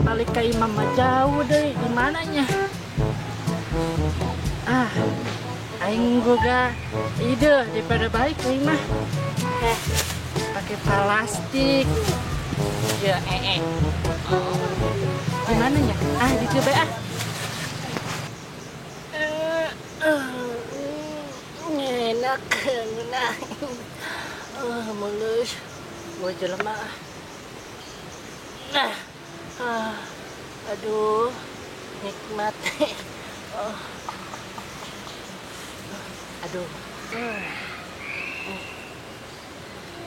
Balik ke imam mah jauh deh, di mananya? Ah, aing boga ide daripada balik aing mah. Pakai plastik. Ya, Gimana ya? Ah, dicoba ah. Enak, enak. Mulus. Gua jelema. Nah. Aduh, nikmat. Oh. Aduh.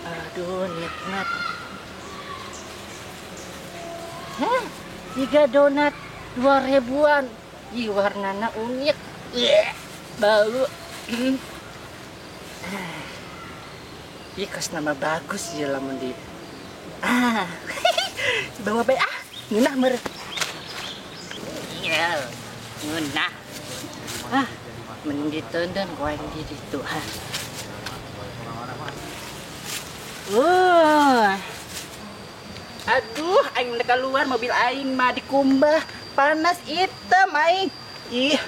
Aduh, nikmat. Hah, 3 donat 2 ribuan. Ih, warnana unik. Bau. Ih, kos nama bagus ya lamun di. Ah. Bawa bae ah. Ngeunah mer. Iya, ngeunah. Ah, mending diteundeun ku aing di ditu. Ah. Aduh, aing udah keluar mobil aing mah dikumbah. Panas hitam aing. Ih.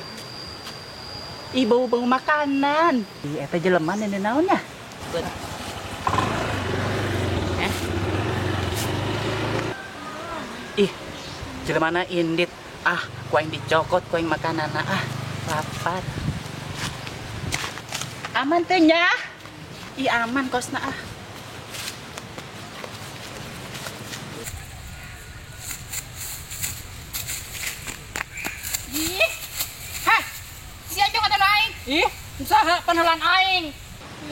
Ih, bau-bau makanan. Ih, eta jelema neundeun naon nya? Ih, jelemana indit. Ah, ku aing dicokot ku aing makanana. Ah, lapar. Aman teh nya? Ih, aman kosna ah. Ih. Hah? Sia cokot anu aing. Ih, saha panelan aing?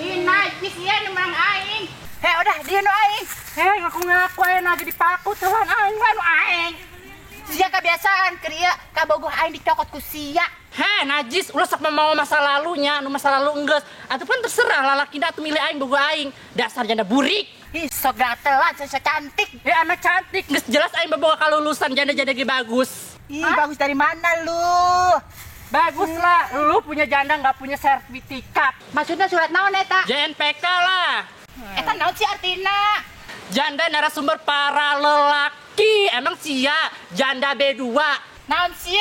Ih, najis sia nu menang aing. Heh, udah dia nu aing. Heh, ngaku-ngaku aing lagi dipaku telan aing we nu aing. Sia kebiasaan kriya kabogoh aing dicokot ku sia. Heh, najis ulah sok mau masa lalunya, nu masa lalu enggeus. Atuh pun terserah lalaki atuh milih aing bogoh aing. Dasar janda burik. Ih, sok gatelan, sok cantik. Ya anak cantik, geus jelas aing bobogoh kalulusan janda-janda ge bagus. Ih, bagus dari mana lu? Bagus lah, lu punya janda nggak punya sertifikat. Maksudnya surat naon eta? JNPK lah. Eta naon sih artina? Janda narasumber para lelaki. Emang sia janda B2. Naon sih?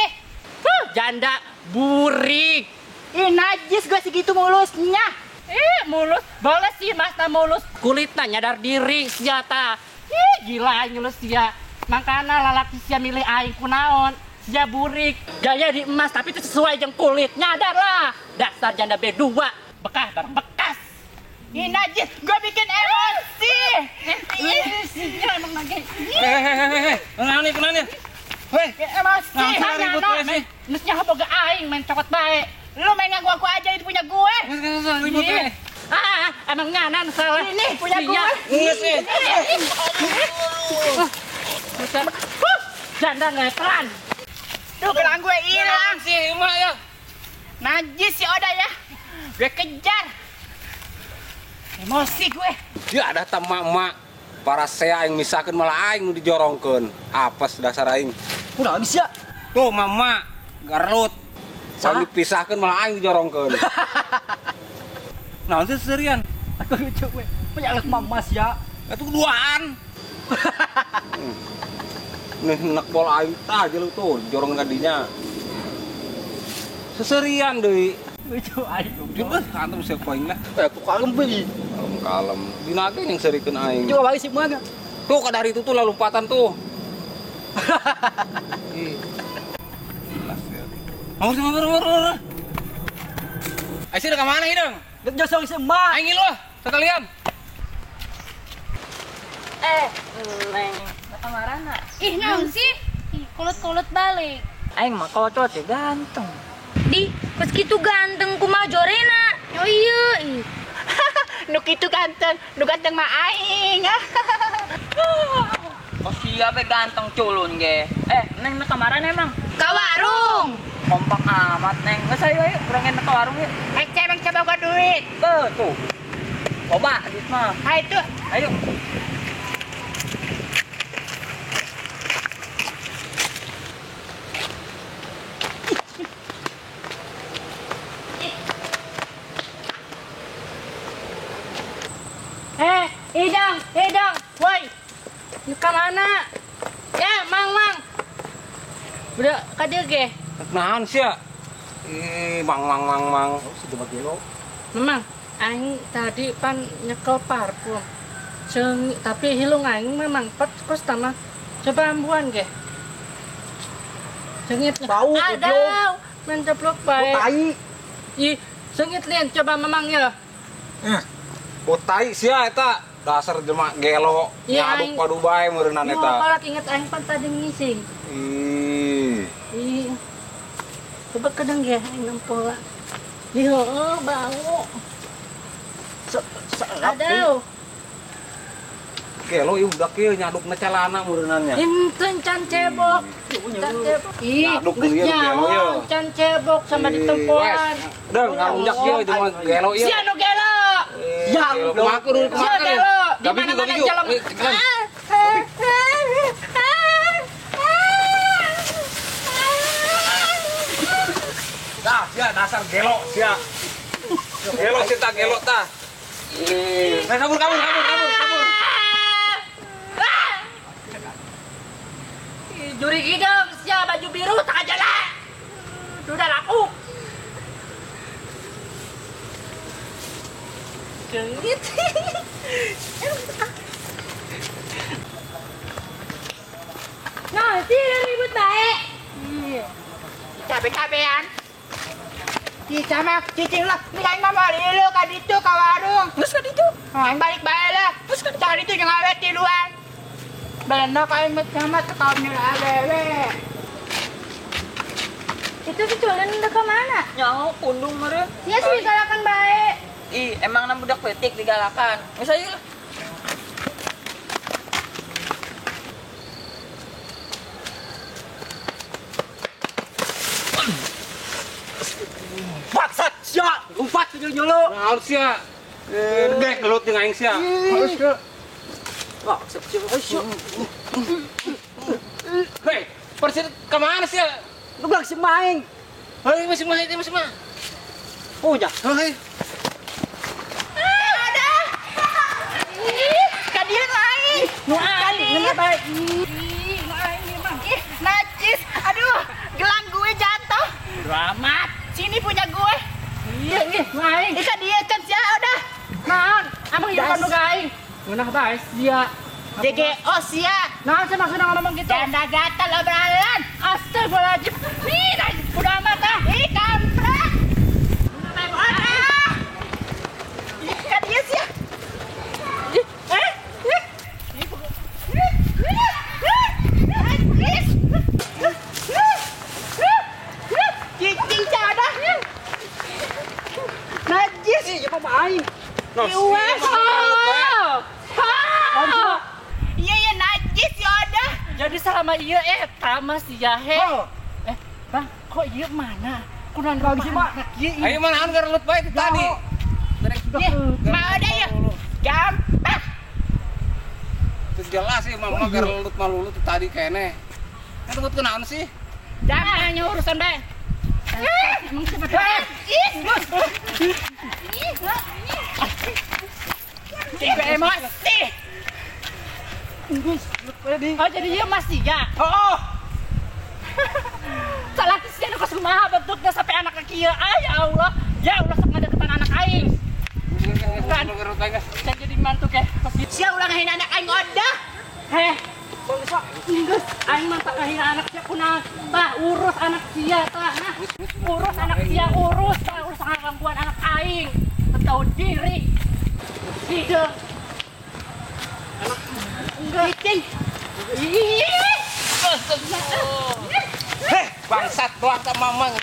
Janda burik. Ih, najis gue segitu mulusnya. Ih, mulus. Boleh sih mas na mulus. Kulitnya nyadar diri sia ta. Ih, gila aing lu sia. Makana lalaki sia milih aing kunaon. Sia burik, gaya di emas tapi itu sesuai jeung kulit. Nyadar lah. Dasar janda B2, bekah barang bekas. Ih, najis, gue bikin emosi. Ih, emang lagi. Hei, kenal nih, kenal nih. Hei, emosi. Nah, ribut we sih. Geus nyaho boga aing main cokot bae. Lu main ngaku-ngaku aja itu punya gue. Ribut we. Ah, emang nyanan salah. Ini punya gue. Geus nih. Janda nggak pelan. Duh, gelang gue hilang sih, emak ya. Najis si Oda ya. Gue kejar. Emosi gue. Ya ada emak-emak. Para sea aing misakeun malah aing nu dijorongkeun. Apes dasar aing. Kunaon sia? Tuh mama garlut. Saling dipisahkeun malah aing dijorongkeun. Naon sih serian? Aku lucu we. Punya mama sia. Atuh duaan. Nih nek bola aing tah jeung tuh jorong kadinya. Seserian deui. Lucu aing. Jelas antum siapa aing lah. Tuh kalem we. Kalem. Dina ge yang serikeun aing. Coba balik sih mana? Tuh kadari itu tuh lompatan tuh. Ih. Jelas ya. Mau sama baru. Aing sih ka mana hidung? Dek josong si emak. Aing ngilu ah, sekalian. Neng. Kamarana. Ih, naon sih? Kulut-kulut balik. Aing mah kocot ya ganteng. Di, kos kitu ganteng kumaha jorena. Oh iya, ih. Nu kitu ganteng, nu ganteng mah aing. Oh siapa ganteng culun ge. Neng na kamarana emang? Ka warung. Kompak amat neng. Geus ayo ayo, urang ka warung yuk. Cebeng coba gua duit. Tuh. Coba duit mah. Ha itu. Ayo. Hidang, hidang, woi, ke mana? Ya, mang, mang. Udah ka dieu ge. Naon sia? Ih, mang mang mang mang. Sudah gelo. Memang aing tadi pan nyekel parfum. Seungit tapi hilung aing memang pot kos tama. Coba ambuan ge. Seungit bau aduh, menceplok bae. Tai. Ih, seungit lien coba memang ya. Bau tai sia eta. Dasar jelema gelo ngaduk padu bae meureunnan eta. Yo, palak inget aing pan tadi ngising. Ih. Ih. Coba kedeng ge aing nempo lah. Ih, heueuh bau. Aduh. Gelo ieu budak ieu nyadukna calana meureunannya. Henteu can cebok. Can cebok. Ih, nyaduk ieu gelo ieu. Can cebok sama ditempoan. Deung ngarunjak ieu jelema gelo ieu. Sia nu gelo. Ya, kumaha kudu kumaha. Di mana-mana jalan. Dah, sia dasar gelo sia. Gelo sia ta gelo ta. Nah, kabur kabur kabur kabur kabur. Juri hidung sia baju biru tak jalan. Sudah laku. Cengit. Nah, sih ribut baik. Iya. Cabe-cabean. Cica mah cicing lah. Ini aing mah balik lu ka ditu ka warung. Geus ka ditu. Aing balik bae lah. Geus ka ditu jeung awe tiluan. Belenok aing mah sama tekaun awewe. Itu si Culun udah ke mana? Nyaho pundung meureun. Sia sih digalakan bae. Ih, emang na budak petik digalakan. Geus ayo lah. Bangsat sia, lompat nyolo. Naon sia? Dek gelut jeung aing sia. Harus ke. Bangsat sia, ayo. Hei, persis ke mana sia? Lu bilang si maing. Hei, masih mah, masih mah. Oh ya. Hei. Nu aing, nu bae. Ih, nu aing ieu mah. Ih, najis. Aduh, gelang gue jatuh. Amat. Sini punya gue. Iya, ih, nu aing. Ih, ka dieu can sia udah. Naon? Amang ieu kan nu aing. Ngeunah bae sia. JGO sia. Naon sih maksudna ngomong gitu? Janda gatal obrolan. Astagfirullahaladzim. Ih, najis udah amat ah. Ih, kampret. Ah. Ih, ka dieu sia. Ih, eh? Cicing cadah. Najis. Ih, apa aing? Iwas. Iya iya najis ya udah. Jadi selama iya eta mah sia he. Eh, Bang, kok ieu mana? Kunaon bagi mah? Ayo mana anu gelut bae ti tadi. Mah udah ya. Gampang. Itu jelas sih mama gelut malulut tadi kene. Kan tunggu kunaon sih? Jangan nanya urusan bae. Emang siapa Tipe emosi. Oh jadi dia masih ya? Oh. Salah kesian aku kumaha bentuknya sampai anak kieu. Ah ya Allah. Ya Allah sok ngadeketan anak aing. Kan saya jadi mantu ke. Sia ulah ngahina anak aing odah. Heh. Geus aing mah tak ngahina anak sia kunaon. Tah urus anak sia tah. Nah, urus anak sia urus, tah urus gangguan anak aing. Tahu diri. Hideung. Anak enggak. Cicing. Ih. Heh, bangsat doang sama mamang.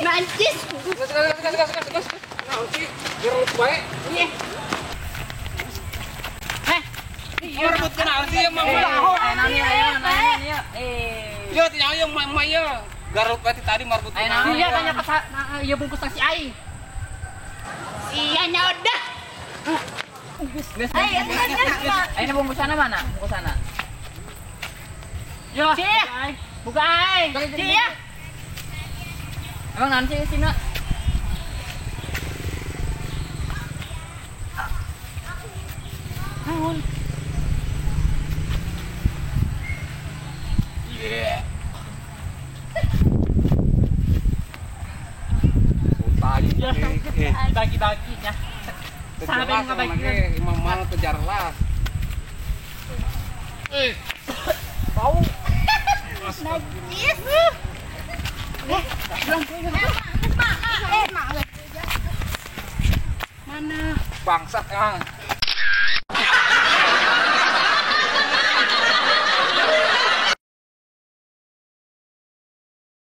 Najis. Gas gas gas gas gas. Naon sih? Gelut bae. Ih. Heh. Rebut kunaon sih ya mamang? Ayo nanya. Eh. Yo tanya yo mama yo. Garut bae tadi marbut kunaon. Iya tanya ke ieu bungkus nasi aing. Iya nya udah. Ayo, ayo bungkusanna mana? Bungkusanna. Yo. Buka aing. Cia. Emang nanti sini. Naon? Yeah. Ya, dibagi-baginya. Sampai ngabagi. Imam mal teu jelas. Bau. Najis. Mana? Bangsat emang.